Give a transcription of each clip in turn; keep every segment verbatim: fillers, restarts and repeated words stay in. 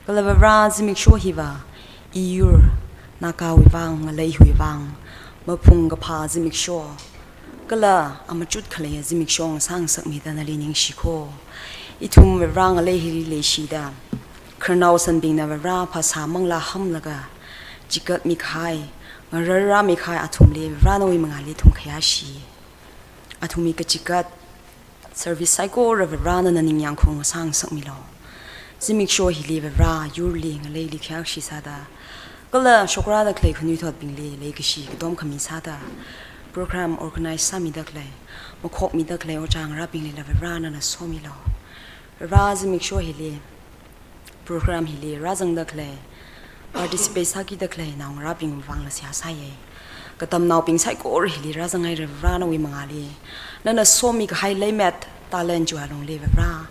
Kala Vare zimiksho hiva, iyur, Nagawui vang, ngaleiwui vang, maphung kaphā zimiksho, kala amachut khalei zimiksho ngasā ngasakmida nali ningshi kho. Ithum Vare ngalei hili leishida, khararnaosanbingna Vare phasā manglā hamlaga, chigatmi kahai, ngararrami kahai athumli Vare nawui mangāli ithum khayāshi. Athumwui kachigat, service saikora Vare nana ningyāng khaung ngasā ngasakmilu. Zimiksho hili Vare yurli ngaleili khayākashi sāda, kala shokrāda khalei khanuithotbingli leikashi katom khami sāda, program organize sāmida khalei, makhokmida khalei ojā ngarābinglila Vare nana somilu. Vare zimiksho hili, program hili rāzangda khalei, participate sākida khalei naongarābing vangla seihā sāya. Katamnaobing saikora hili rāzanghaira Vare nawui mangāli. Nana somi kahai leimet talent chiwui alungli Vare,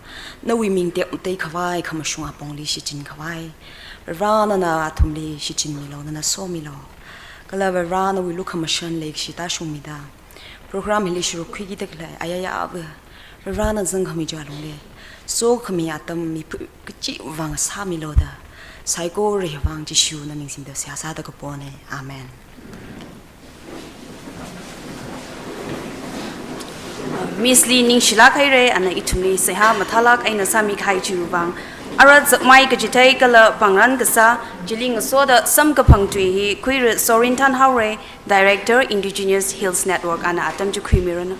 nawui ming tekmatei khavai khamashung apongli shichin khavai, Vare nana athumli shichinmilu, nana somilu. Kala Vare nawui lukhamashan leikashi tāshungmida, program hili sharuk khuikida khalei ayāyāva Vare nana zangkhami chiwui alungli, sokhami atam miphu kachiwui vang sāmilu da, saikora hiwui vang Jishuna ming singda seihā sāda kapona. Amen. Miss li ningshilāk haira, ana ithumli seihā mathālāk eina sāmi kahai chiwui vang. Ara zakmai kachithei kala pāngran kasā, chili ngasoda samkaphang tui hi khuira sorin thanhaora, Director, Indigenous Hills Network, ana atam chi khuimiranu.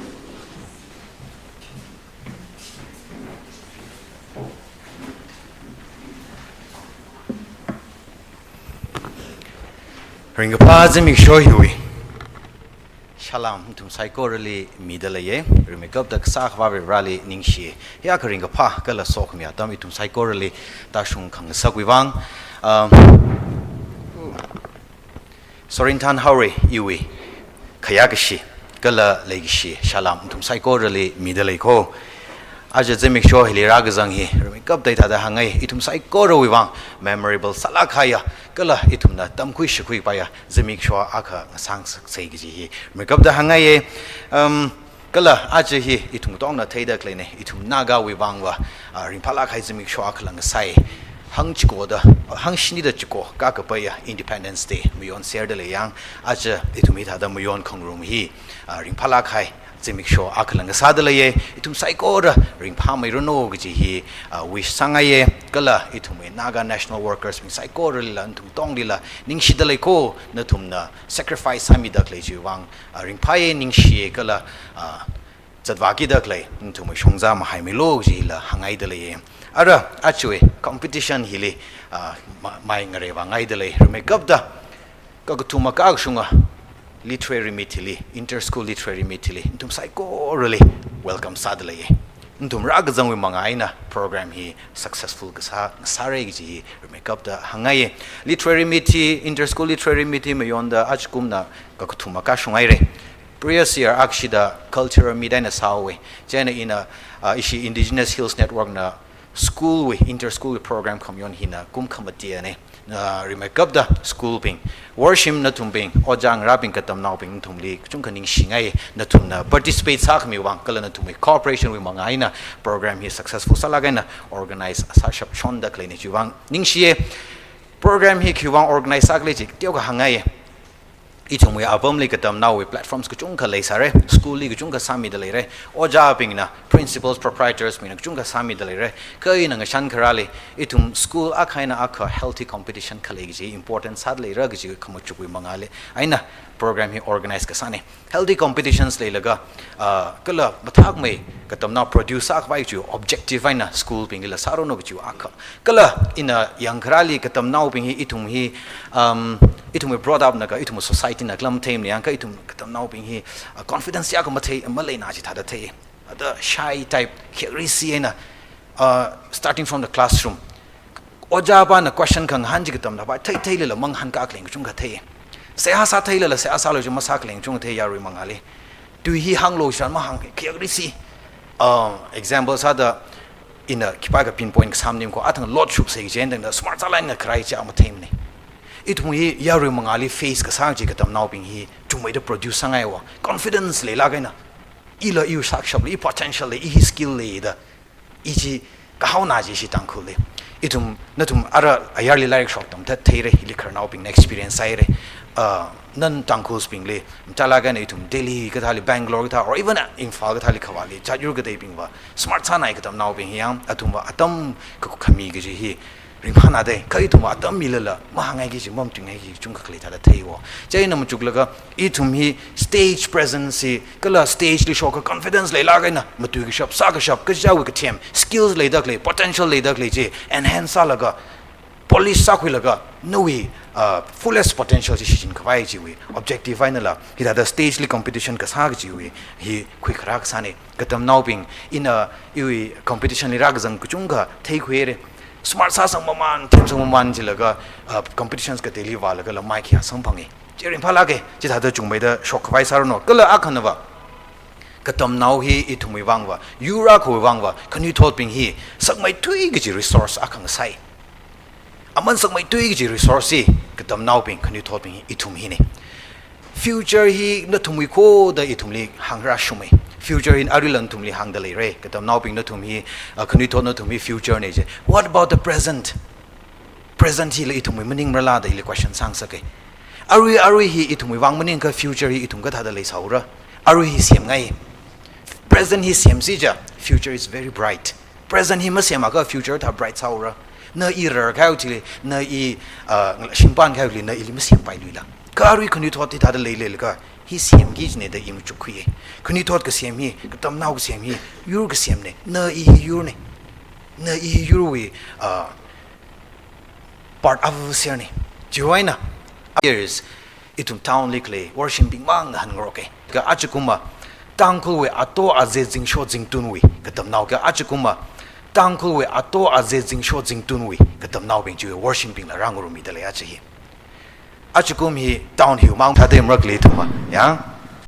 Ringkaphā zimiksho hiwui salam nathum saikorali mida leiya. Rimeikapta kasā Akhava Vareli ningshi. Hiyākha ringkaphā kala sokhami atam ithum saikorali tāshung khangasakwui vang, um, sorin thanhaora iwui khayākashi kala leikashi salam nathum saikorali mida lei kho. Aja zimiksho hili rākazang hi rimeikapta hithāda hāngngai, ithum saikorawui vang memorable sālāk kahaiya kala ithumna tamkhui shakhui paiya zimiksho akha ngasā ngasaksa kaji hi rimeikapta hāngngaiya. Um, kala aja hi ithum katongna theida khaleina, ithum Nagawui vangva, ah, ringphālāk kahai zimiksho akhala ngasāya. Hangchikoda, hangshinida chiko kakapaiya Independence Day mayonserda leiya, aja ithum hithāda mayonkhangarum hi, ah, ringphālāk kahai zimiksho akhala ngasāda leiya. Ithum saikora ringphāmeiranu kaji hi, ah, wish sāngaiya. Kala ithumwui Naga National Workers bing saikoralila, nathum katonglila ningshida lei kho, nathumna sacrifice sāmida khalei chiwui vang, ah, ringphāya, ningshiya kala, ah, zatvākida khalei nathumwui shongza mahaimilu kajila hāngngaida leiya. Ara, ajawui competition hili, ah, ma-, mai ngareivāngaida lei. Rimeikapta kakathuma kakashunga literary meet hili, inter-school literary meet hili nathum saikorali welcome sāda leiya. Nathum rākazangwui mangā eina program hi successful kasā ngasāra kaji hi rimeikapta hāngngaiya. Literary meet hi, inter-school literary meet hi mayonda ajakumna kakathuma kashung haira. Previous year akhashida cultural meet eina sāhaowa. Chieina ina, ah, ishi Indigenous Hills Network na school wui, inter-school wui program khamayon hina kum khamatiana. Ah, rimeikapta school bing, worshim nathumbing, ojā ngarābing, katamnaobing nathumli kachungkha ningshingai, nathumna participate sākhamiwui vang kala nathumwui cooperation wui mangā eina program hi successful sālāk eina organize sāshap shonda khaleina chiwui vang ningshiya. Program hi khiwui vang organize sākhala chi teokha hāngngaiya. Ithumwui apamli katamnaowui platforms kachungkha leisāra, school li kachungkha sāmida leira, ojābingna, principals, proprietors bingna kachungkha sāmida leira. Kha ina ngashan kharāli, ithum school akha eina akha healthy competition khalei kaji important sāda leira kaji khamachukwui mangāli eina program hi organize kasāna. Healthy competitions leilaga, ah, kala mathākmei katamnao produce sākhavai kaji objective eina school bingla sāranu kaji akha. Kala ina yangkharāli katamnaobing hi ithum hi, um, ithumwui brought up na kha, ithumwui society na khala matheimana, yangkha ithum katamnaobing hi, uh, confidence yākha mathei, maleina chithāda thei. Ada shy type, khayakrisi eina, uh, starting from the classroom. Ojāpana question khangahān chi katamda pa thei theilala mangahānkā khalei kachungkha thei. Seihā sātheilala seihā sālu chi masākhalei kachungkha thei yarui mangāli. Tui hi hānglu shan mahāng, khayakrisi. Uh, example sāda, ina khipākha pinpoint kasā maning kho, athang load shupsa kaji eina tangda smart sālāk eina kharai chi matheimana. Ithum hi yarui mangāli face kasā chi katamnaobing hi chungmeida produce sāngaiwa. Confidence leilāk eina, ila iwui sākashap lei, i potential lei, i hi skill lei da, i chi kahaona chi ishi Tangkhulli. Ithum, nathum ara ayarli lairik shok atam thatheira, ili khararnaobingna experience sāhaira. Uh, non Tangkhuls bingli, machālāk eina ithum Delhi kathāli, Bangalore kathā, or even Imphal kathāli khavāli, jāt yur kateibingva, smart sānai katamnaobing hi yang, athumva atam kakhami kaji hi, ringphānādei, kha ithumva atam milala, mahāngai kaji, mamatuingai kaji, chungkha khalei thāda theiwo. Chieina machuklaga, ithum hi stage presence hi, kala stage li shoka confidence leilāk eina, matuikashap, sākashap, kajiwui kathem, skills leida khalei, potential leida khalei chi, enhance sālaga, polish sākhuilaga, nawui, uh, fullest potential chi shichin khavai chiwui objective einala, hithāda stage li competition kasā kajiwui, hi khuikharā kasāna. Katamnaobing, ina iwui competition li rākazang kachungkha theikhuihaira. Smart sāsang maman, themsang maman jilaga, uh, competitions kateili vālagala maikhayā samphanga. Chi ringphālāka, chithāda chungmeida shok khavai sāranu. Kala akhanava, katamnao hi ithumwui vangva, yur akhawui vangva, khanuithotbing hi, sakmeithui kaji resource akha ngasai. Aman sakmeithui kaji resource hi, katamnaobing, khanuithotbing hi, ithum hina. Future hi nathumwui kho da ithumli hāngrāshuma. Future hi aruila nathumli hāngda leira. Katamnaobing nathum hi, uh, khanuithot nathum hi future na ji. What about the present? Present hila ithumwui maning marala da ili question sāngasaka. Arui, arui hi ithumwui vang maningakha future hi ithum kathāda leisāura. Arui hi semngai. Present hi semsi chiakha, future is very bright. Present hi masemakha future kathā bright sāura. Na i rarkahai chili, na i, uh, shimpan kahai chili, na ili masempailui la. Kha arui khanuithot hithāda leileilaga, hi semki kajina da i machukkhuiya. Khanuithot kasem hi, katamnao kasem hi, yur kasemna, na i hi yurna. Na i hi yurwui, uh, part of sirna. Chiwui eina, years, ithum town li khalei Warshimbing mang ngahānngaroka. Kha ajakumva, Tangkhulwui ato aze zingsho zingtunwui, katamnao kha ajakumva, Tangkhulwui ato aze zingsho zingtunwui, katamnaobing chiwui Warshimbingla rāngarumida lei aja hi. Ajakum hi town hiwui mang thāda marak lei ithumva, ya.